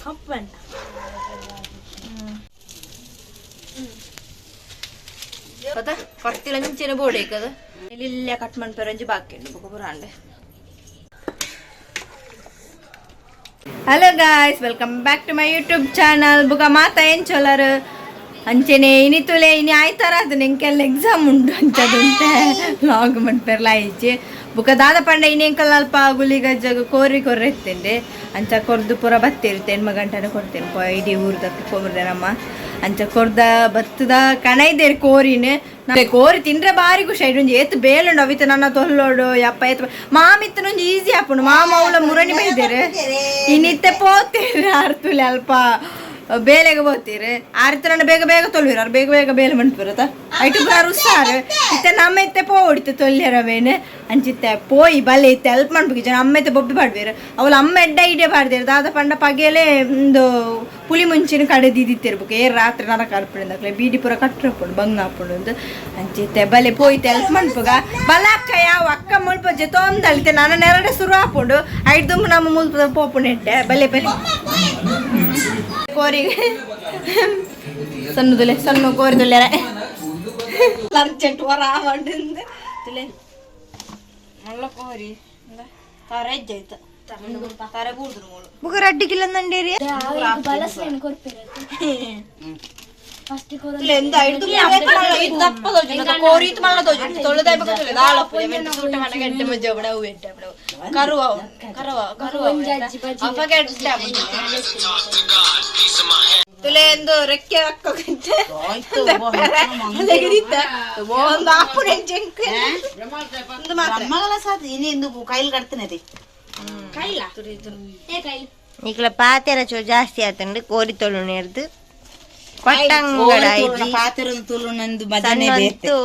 ಕಪ್ಪಣ್ಣ ಪದ ಪರ್ತಿಲ ಮುಂಚೆನೆ ಬೋಡೇಕದ ಇಲ್ಲೇ ಕಟ್ ಮನ್ಪೆರಂಜಿ ಬಾಕಿ ಉಂಡು ಬೊಕ ಪುರಾಂಡೆ. Hello guys, welcome back to my YouTube channel. ಬುಕ ಮಾತ ಎಂಚೊಲರು ಅಂಚೆನೆ ಇನಿ ತುಲೆ ಇನಿ ಆಯ್ತಾರ ಅದು ಎಂಕೆಲ್ಲ ಎಕ್ಸಾಮ್ ಉಂಟು ಅಂಚದುಂಟೆ ಲಾಗ್ ಮನ್ಪೆರ್ಲ ಆಯ್ಚಿ. ಬುಕ ದಾದ ಪಂಡ ಇನಿ ಎಂಕಲ್ ಅಲ್ಪ ಗುಲಿಗಜ್ಜಗ ಕೋರಿ ಕೊರ್ರೆತ್ತೇನೆ ಅಂಚ ಕೊರ್ದು ಪೂರ ಬತ್ತಿರುತ್ತೆ ಎಣ್ಮ ಗಂಟೆನ ಕೊಡ್ತೇನೆ ಇಡೀ ಊರ್ದಕ್ಕೆ ಕೊರ್ದೆ ನಮ್ಮ ಅಂಚ ಕೊರ್ದ ಬತ್ತದ ಕಣೈದೇರು ಕೋರಿನ. ಕೋರಿ ತಿಂದ್ರೆ ಬಾರಿ ಖುಷಿ ಆಯ್ತು. ಒಂಜಿ ಏತ್ ಬೇಲುಂಡು ಅವಿತ ನನ್ನ ತೊಲ್ಲೋಡು ಯಪ್ಪ ಏತ್ ಮಾಮಿತ್ತನ ಒಂಜಿ ಈಸಿ ಆಪುಂಡು. ಮಾಮ ಅವಳ ಮುರಣಿ ಬೈದೇರು ಇನ್ನಿತ್ತೆ ಪೋತೇರು ಅರ್ತುಲೆ ಅಲ್ಪ ಬೇಲೆಗೆ ಹೋಗ್ತೀರಿ ಆರ್ತನ ಬೇಗ ಬೇಗ ತೊಲ್ವಿರ ಅವ್ರು ಬೇಗ ಬೇಗ ಬೇಲೆ ಮನ್ಪಿರತ್ತ ಐಟು ಪುರ ಉಸಾರು ಇತ್ತೆ ನಮ್ಮ ಇತ್ತೆ ಪೋಡಿತ್ತೆ ತೊಲ್ಯರವೇನು ಅಂಚಿತ್ತೆ ಪೋಯಿ ಬಲೆ ಇತ್ತೆ ಹೆಲ್ಪ್ ಮಾಡ್ಬೇಕು ಜನ. ಅಮ್ಮ ಇತ್ತೆ ಬೊಬ್ಬಿ ಪಾಡ್ಬೇರು ಅವಳು ಅಮ್ಮ ಎಡ್ಡ ಐಡಿಯಾ ಪಾಡ್ದೇರು. ದಾದ ಪಂಡ ಪಗೆಲೆ ಒಂದು ಪುಳಿ ಮುಂಚಿನ ಕಡೆ ದೀದಿತ್ತಿರ್ಬೇಕು ಏರ್ ರಾತ್ರಿ ನರಕ ಅರ್ಪಣೆ ಬೀಡಿ ಪೂರ ಕಟ್ಟರಪ್ಪುಂಡು ಬಂಗ ಆಪುಂಡು ಅಂದ್ ಅಂಚಿತ್ತೆ ಬಲೆ ಪೋಯ್ತೆ ಹೆಲ್ಪ್ ಮನ್ಪುಗ. ಬಲ ಅಕ್ಕ ಯಾವ ಅಕ್ಕ ಮುಲ್ಪ ಜೊತೆ ನಾನು ನೆರಡೆ ಶುರು ಆಪುಂಡು ಐದು ನಮ್ಮ ಮುಲ್ಪ ಪೋಪುಂಡು ಎಡ್ಡೆ ಬಲೆ ಬಲೆ ಕೋರಿಗೆ ಸಣ್ಣದುಲೆ ಸಣ್ಣ ಕೋರಿ ತುಲ್ಯರ ಅರ್ಜೆಂಟ್ ವರ ಆವಂಡು ತುಲೆ ಮಲ್ಲ ಕೋರಿ ತರ ಹೆಜ್ಜೆ ತರ ಬೂರ್ದು ಮೂಳು. ಬುಕ ರಡ್ಡಿಗಿಲ್ಲಂದಂಡೇರಿ. ಬಲಸೆಯನ್ನು ಕೊರ್ಪೇರು ಫಸ್ಟ್. ತುಲೆ ಎಂದ ಐದು ದಪ್ಪ ತೋಜುಂಡು ಕೋರಿ ಇತ್ತು ಮಲ್ಲ ತೋಜುಂಡು ತೊಳೆದಾಯ್ಬೇಕು ತುಲೆ ದಾಳ ಸೂಟ ಮನೆ ಗಂಟೆ ಮಜ್ಜೆ ಬಿಡ ಹೂವು ಎಡ್ಡೆ ಬಿಡ ಕರುವ ಕರುವ ಕರುವ ಅಪ್ಪ ಗೆಡ್ಡೆ ತುಲೆ ಎಂದು ರೆಕ್ಕೆ ಹಾಕೋಕಂತೆ ಒಂದು ಆಪುಣೆ ಜಂಕ್ ಒಂದು ಮಾತ್ರ. ಮಗಳ ಸಾತ್ ಇನಿ ಕೈಲ್ ಕಟ್ತನದಿ. ಏ ಕೈಲ್. ನಿಕ್ಲ ಪಾತೆರ ಚೋ ಜಾಸ್ತಿ ಆತಂಡು ಕೋರಿ ತೊಳು ನೇರ್ದು ಪಟ್ಟಂಗಡ. ಪಾತೆರ ತುಳು ನಂದು ಮದನೆ ಬೇತೆ. ಸಣ್ಣಂತು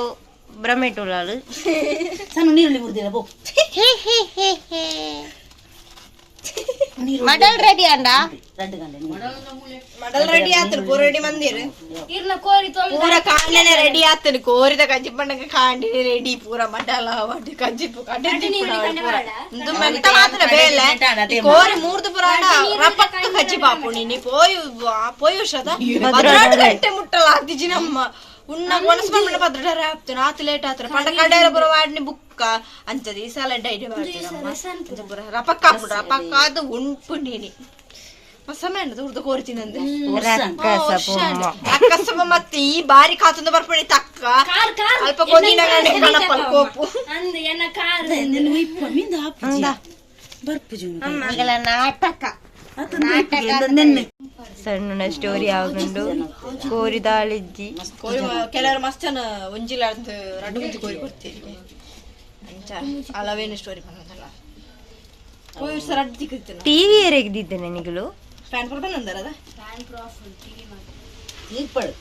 ಭ್ರಮೆ ಟುಲಾಳು. ಸಣ್ಣ ನೀರುಳ್ಳಿ ಮುರ್ದಿಲ್ಲ ಬೋ. ಮಡಲ್ ರೆಡಿ ಅಂಡ. రెండు ಗಂಟೆ ಮಡಲ್ ರೆಡಿ ಆತನು ಪೂರ ರೆಡಿ ಮಂದಿರ್. ಇರ್ನ ಕೋರಿ ತೊಳೆದು. ಪೂರ ಕಾಂಡನೆ ರೆಡಿ ಆತನು ಕೋರಿದ ಕಜ್ಜಿ ಪಂಡಗ ಕಾಂಡಿನಿ ರೆಡಿ ಪೂರ ಮಡಲ ವಡಿ ಕಜ್ಜಿಪ್ಪು ಕಡ್ಡೆ ಇಂದು ಮೆಂತ ಮಾತ್ರ ಬೇಲೆ ಈ ಕೋರಿ ಮೂರ್ದು ಪುರಾಣ ರಪಕ್ಕ ಕಜ್ಜಿ ಪಾಪು ನೀನಿ ಪೋಯ್ ಪೋಯ್ ವರ್ಷದ 12 ಗಂಟೆ ಮುಟ್ಟಲ ಆತಿಜಿ ನಮ್ಮ ಉನ್ನ ಒಣಸ್ ಬಂಡ ಪದ್ರ ಆಪ್ತೇನೆ ಆತು ಲೇಟ್ ಆತರ ಪಂಡ ಕಡೆಯ ಪುರ ವಾಡಿನಿ ಬುಕ್ಕ ಅಂಚದ ಈ ಸಲ ಡೈಡಿ ಮಾಡ್ತಾರೆ ಪೂರ ರಪಕ್ಕ ಹಾಪುಂಡು ರಪಕ್ಕ ಅದು ಉಂಪು ನೀನಿ ಮಸಮೇಂಡ ದುರ್ದು ಕೋರಿ ತಿನ್ನಂದೆ. ರಕ್ಕಸ ಪೊಮ್ಮ. ಅಕ್ಕಸಮ ಮತ್ತೆ ಈ ಬಾರಿ ಕಾತುಂದ ಬರ್ಪಣಿ ತಕ್ಕ. ಕಾರ್ ಕಾರ್ ಅಲ್ಪ ಕೊದಿನ ಕಣಪ್ಪಲ್ ಕೋಪು. ಅಂದ್ ಎನ್ನ ಕಾರ್. ಇಪ್ಪ ಮಿಂದ ಆಪುಜಿ ಬರ್ಪುಜಿ. ಮಗಳ ನಾಟಕ. ನೆನ್ನೆ ಸಣ್ಣ ಸ್ಟೋರಿ ಆಗುಂಡು ಕೋರಿ ದಾಳಿಜ್ಜಿ. ಕೋರಿ ಕೆಲವರು ಮಸ್ತ್ ಜನ ಒಂಜಿಲ ರಡ್ಡು ಮುಂಚೆ ಕೋರಿ ಕೊಡ್ತೀರಿ ಅಂಚ ಅಲವೇನು ಸ್ಟೋರಿ ಬಂದಲ್ಲ ಕೋರಿ ಸರ್ ಅಡ್ಡು ತಿಕ್ಕಿತ್ತು. ಟಿವಿ ಎರೆಗ್ದಿದ್ದೇನೆ ನಿಗಳು. ಫ್ಯಾನ್ ಪುರ ಬಂದಂದರದ. ಈಗ್ಪಡು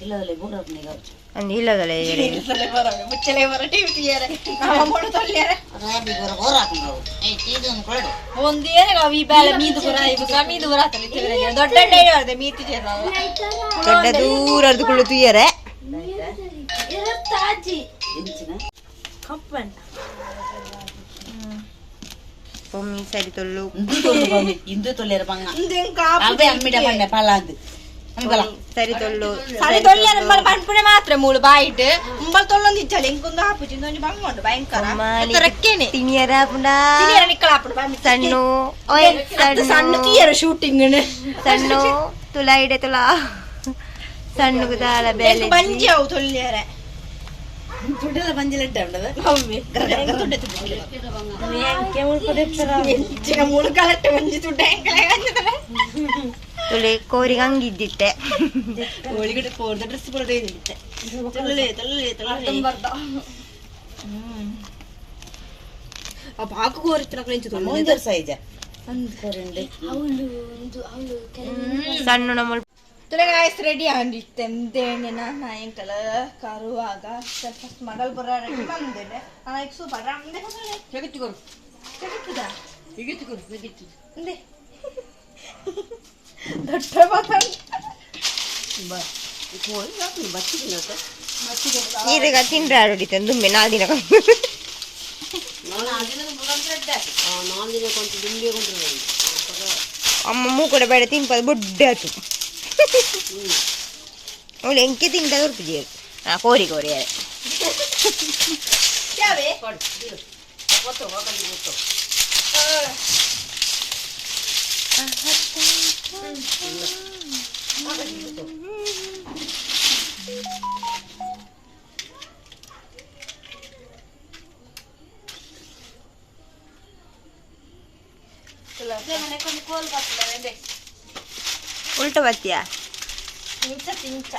ಇಲ್ಲದಲ್ಲೇ ಬೋರಪ್ಪನಿಗೆ ಅವು. ಅಂದ್ ಇಲ್ಲದಲ್ಲ ಎರೆ. ಮುಚ್ಚಲೆ ಬರ ಟಿವಿ ತೀಯರೆ ನಮ್ಮ ಮೊಡು ತೊಲ್ಯರೆ. ರಾಬಿ ಬೋರ ಬೋರ ಹಾಕೊಂಡು ಏ ತೀದೊಂದು ಕೊಡು. ಒಂದು ಏನೇ ಈ ಬೇಲೆ ಮೀದು ಪುರ ಇಬುಕ ಮೀದು ಪುರ ಆತನ ದೊಡ್ಡ ಅಡ್ಡ ಮೀತಿ ಚೇರ. ದೊಡ್ಡ ದೂರ ಅರ್ದು ತುಯ್ಯರೆ. ಇರತ್ತಾಜಿ. ಎಂಚಿನ. ಕಪ್ಪಣ್ಣ. ಪೊಮ್ಮಿ ಸರಿ ತೊಲ್ಲು. ಇಂದು ತೊಲ್ಲು ಬಮ್ಮಿ ಇಂದು ತೊಲ್ಲೇರ ಬಂಗ. ಇಂದು ಅವೇ ಅಮ್ಮಿಡ ಬಂಡೆ ಪಲಾಂದು ಅಮ್ಮಿ ಬಲ. ಸರಿ ತೊಲ್ಲು. ಸರಿ ತೊಲ್ಲೆ ನಂಬಲ್ ಪನ್ಪುಣೆ ಮಾತ್ರ ಮೂಳು ಬಾಯಿಟ್ ಉಂಬಲ್ ತೊಲ್ಲೊಂದು ಇಜ್ಜಲ್ಲ ಇಂಕೊಂದು ಹಾಪುಜಿ ಇಂದೊಂಜಿ ಬಂಗ ಉಂಡು ಭಯಂಕರ ರೆಕ್ಕೆನೆ. ತಿನಿಯರ ಪುಂಡ. ತಿನಿಯರ ನಿಕ್ಕಳ ಹಾಪುಡು ಬಾಮಿ. ಸಣ್ಣ ಓಯ್. ಸಣ್ಣ ಸಣ್ಣ ತೀಯರ ಶೂಟಿಂಗ್. ಸಣ್ಣ ತುಲಾ ಇಡೆ ತುಲಾ ಸಣ್ಣ ದಾಲ ಬೇಲೆ. ಬಂಜಿ ಅವು ತೊಲ್ಲೆರೆ. ತುಡ್ಡೆಲ್ಲ ಬಂಜಿಲೆಡ್ಡ ಉಂಡದ. ಮಮ್ಮಿ ಎಂಚಿನ ಮೂಳು ಕಲಟ್ಟೆ ಬಂಜಿ ತುಡ್ಡೆ ಎಂಕಲೆ ಕಂಜುತ್ತಲೆ. ತುಲೆ ಕೋರಿಗೆ ಹಂಗಿದ್ದಿತ್ತೆ. ಕೋಳಿಗಡೆ ಕೋರ್ದ ಡ್ರೆಸ್ ಕೂಡ ಇದ್ದಿತ್ತೆ ತೊಲ್ಲೆ ತೊಲ್ಲೆ ತೊಲ್ಲೆ ಆ ಬಾಕು ಕೋರಿತ್ತು ನಕಲು ಇಂಚು ತೊಲ್ಲೆ. ಮುಂದರ್ ಸೈಜ ಕೊರಂಡೆ. ಅವಳು ಒಂದು ಅವಳು ಕೆಲವು ಸಣ್ಣ ನಮ್ಮ ತುಲೆ ಗಾಯ್ಸ್ ರೆಡಿ ಆಗಿತ್ತೆ ಎಂತೇನೆ ನಾನು ಎಂಕಲ ಕರುವಾಗ ಫಸ್ಟ್ ಮಡಲ್ ಬರ ರೆಡಿ ಬಂದೇನೆ ನಾನು ಈಗ ಸೂಪರ್ ಅಂದೆ ಜಗತ್ತಿಗೊರು ಜಗತ್ತದ ಅಂದೆ ದೊಡ್ಡ ಮಾತಾಡ. ಈಗ ತಿಂಡ್ರೆ ಆಡೋಡಿತ್ತೆ ದುಮ್ಮೆ ನಾಲ್ ದಿನ. ಅಮ್ಮ ಮೂಕುಡ ಬೇಡ ತಿನ್ಪದು ಬೊಡ್ಡೆ ಆತು. ಅವಳು ಎಂಕೆ ತಿಂತ ಉರ್ಪಿಜೇರು. ಆ ಕೋರಿ ಕೋರಿ ಅದೇ. ಉಲ್ಟ ಬತ್ತಿಯಾ? ಇಂಚ ತಿಂಚ.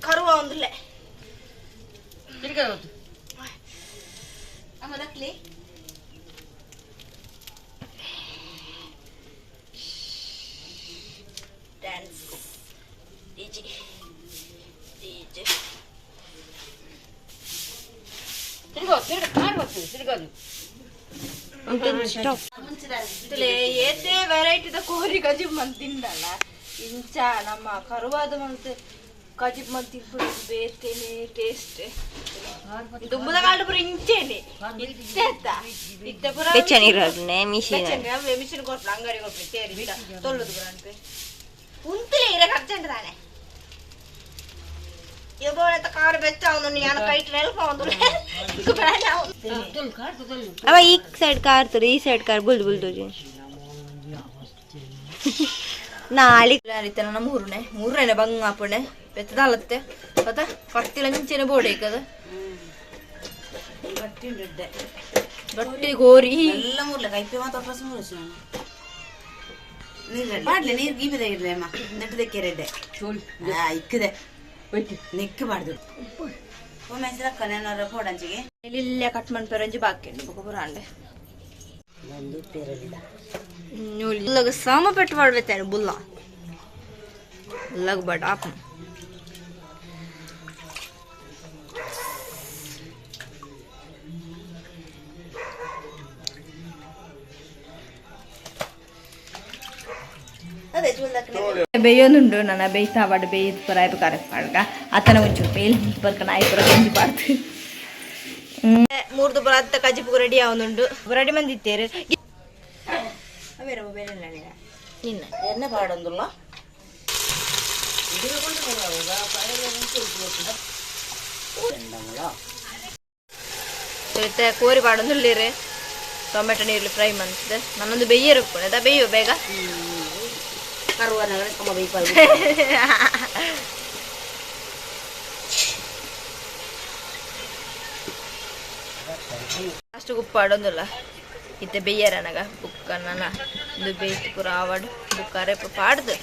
ಕರುವ ಒಂದುಲ್ಲೆ. Dance DJ DJ. ಏತೆ ವೆರೈಟಿದ ಕೋರಿ ಕಜಿಬ್ ಮಂತ್ ತಿಂದಲ್ಲ ಇಂಚ ನಮ್ಮ ಕರುವಾದ ಮಂತ್ ಕಜಿಬ್ ಮಂತ್ ತಿನ್ಪುಡು ಬೇತೇನೆ ಟೇಸ್ಟ್. ದುಂಬುದ ಕಾಲು ಪೂರ ಇಂಚೇನೆ ಇತ್ತೆ ಅತ್ತ ಇತ್ತೆ ಪೂರ ಬೆಚ್ಚ ನೀರು ಮಿಷಿನ್. ಬೆಚ್ಚನೆ ಮಿಷಿನ್ ಕೊರ್ಪುಡು, ಅಂಗಡಿ ಕೊರ್ಪುಡು ತೇರಿ ತೊಲ್ಲುದು ಪೂರ ಅನ್ಪೆ ಉಂತುಲೆ ಇರ ಅರ್ಜೆಂಟ್ ತಾನೆ. ಇಬೋನತ್ತ ಕಾರು ಬೆಚ್ಚ ಅವನು ಯಾನ ಕೈಟ್ ನೆಲ್ಪ ಒಂದು ಬೇಡ. ಅವ ಈ ಸೈಡ್ ಕಾರ್ ತರು, ಈ ಸೈಡ್ ಕಾರ್ ಬುಲ್ದು ಬುಲ್ದು ನಾಳೆ. ಇತ್ತನ ಮೂರುನೆ ಮೂರನೇ ಬಂಗ ಆಪುಣೆ ಪೆತ್ತದಾಲತ್ತೆ ಪತ ಕತ್ತಿಲ ಮಿಂಚಿನ ಬೋಡೇಕದ ಗಟ್ಟಿ ಗೋರಿ. ಎಲ್ಲ ಮೂರ್ಲೆ ಕೈಪೆ ಮಾತ್ರ ಫಸ್ಟ್ ಮೂರು ನೀರು ಮಾಡ್ಲೆ ನೀರು ಗೀಬಿದೆ ಇರ್ಲೆ ಅಮ್ಮ ನೆಟ್ಟದೆ ಕೆರೆದೆ ಇಕ್ಕದೆ ನೆಕ್ಕು ಬಾರ್ದು ಮೆಣಸಿನ ಫೋಡಂಚಿಗೆ. ಇಲ್ಲೇ ಕಟ್ ಮನ್ಪೆರಂಜಿ ಬಾಕಿ ಉಂಡು ಬೊಕ ಪುರಾಂಡೆ ಬುಲ್ಲಗ ಸಮ ಪೆಟ್ಟು ಮಾಡ್ಬೇತೇನೆ. ಬುಲ್ಲ ಬುಲ್ಲಗ ಬಡ ಆಪು. ಬೇಯೋನುಂಡು ನನ್ನ ಬೇಯ್ತಾ ಬಾಡು ಬೇಯ್ದು ಪರ ಆಯ್ತು ಕರೆಕ್ಟ್ ಪಾಡ್ಗ ಆತನ ಒಂಚೂರು ಬೇಲ್ ಬರ್ಕ ನಾಯಿ ಪುರ ಗಂಜಿ ಪಾಡ್ದು ಮೂರ್ದು ಪುರ ಅತ್ತ ಕಜಿಪು ರೆಡಿ ಆವನುಂಡು ರೆಡಿ ಮಂದಿತ್ತೇರು. ನಿನ್ನ ಎಣ್ಣೆ ಪಾಡೊಂದುಲ್ಲ. ಇತ್ತೆ ಕೋರಿ ಪಾಡೊಂದುಲ್ಲೇರು ಟೊಮೆಟೊ ನೀರು ಫ್ರೈ ಮಂತದೆ ನನ್ನೊಂದು ಬೆಯ್ಯರು ಅದ ಬೇಯು ಬೇಗ. ಕರುವನಗರ ಕಮ್ಮ ಬೇಯ್ಪಾಲು. ಅಷ್ಟು ಉಪ್ಪಾಡೊಂದುಲ್ಲ ಇತ್ತೆ ಬೆಯ್ಯರನಗ ಬುಕ್ಕ ನನ್ನ ಇದು ಬೇಯ್ತು ಪೂರ ಆವಡ್ ಬುಕ್ಕ ಅರೆಪ ಪಾಡ್ದು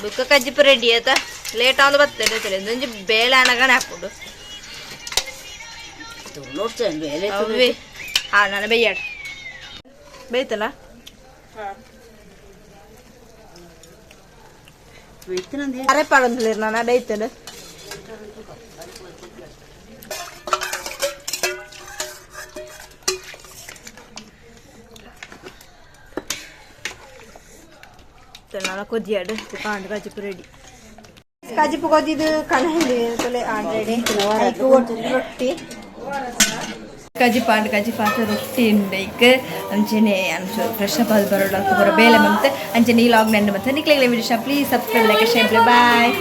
ಬುಕ್ಕ ಕಜ್ಜಿಪು ರೆಡಿ ಆಯ್ತಾ. ಲೇಟ್ ಆಂದು ಬರ್ತದೆ ಒಂಜಿ ಬೇಳೆ ಅನಗನೆ ಹಾಪುಂಡು. ಅವೇ ಹಾ ನಾನು ಬೇಯ್ಯಾಡ ಬೇಯ್ತಲ್ಲ. ಅರೆಪಾಡೊಂದುಲ್ಲ ನಾನು ಬೇಯ್ತೇನೆ. ನಾನು ಕೊದಿಯಾಡು ಕಾಂಡ್ ಕಜಿಪು ರೆಡಿ. ಕಜಿಪು ಕೊದಿದು ಕಣಹಳ್ಳಿ ತೊಲೆ ಆಲ್ರೆಡಿ ರೊಟ್ಟಿ ಕಜಿಪಾಂಡ್ ಕಜಿಪಾತ ರೊಟ್ಟಿ ಉಂಡೈಕ್ ಅಂಚೆನೆ ಅಂಚು ಫ್ರೆಶ್ ಅಪ್ ಆದ್ ಬರೋಡು ಅಲ್ಪ ಬರೋ ಬೇಲೆ ಮಂತೆ ಅಂಚೆನೆ ಈ ಲಾಗ್ ನೆಂಡು ಮತ್ತೆ ನಿಕ್ಲೆಗ್ಲೆ video please subscribe, like, share. Bye.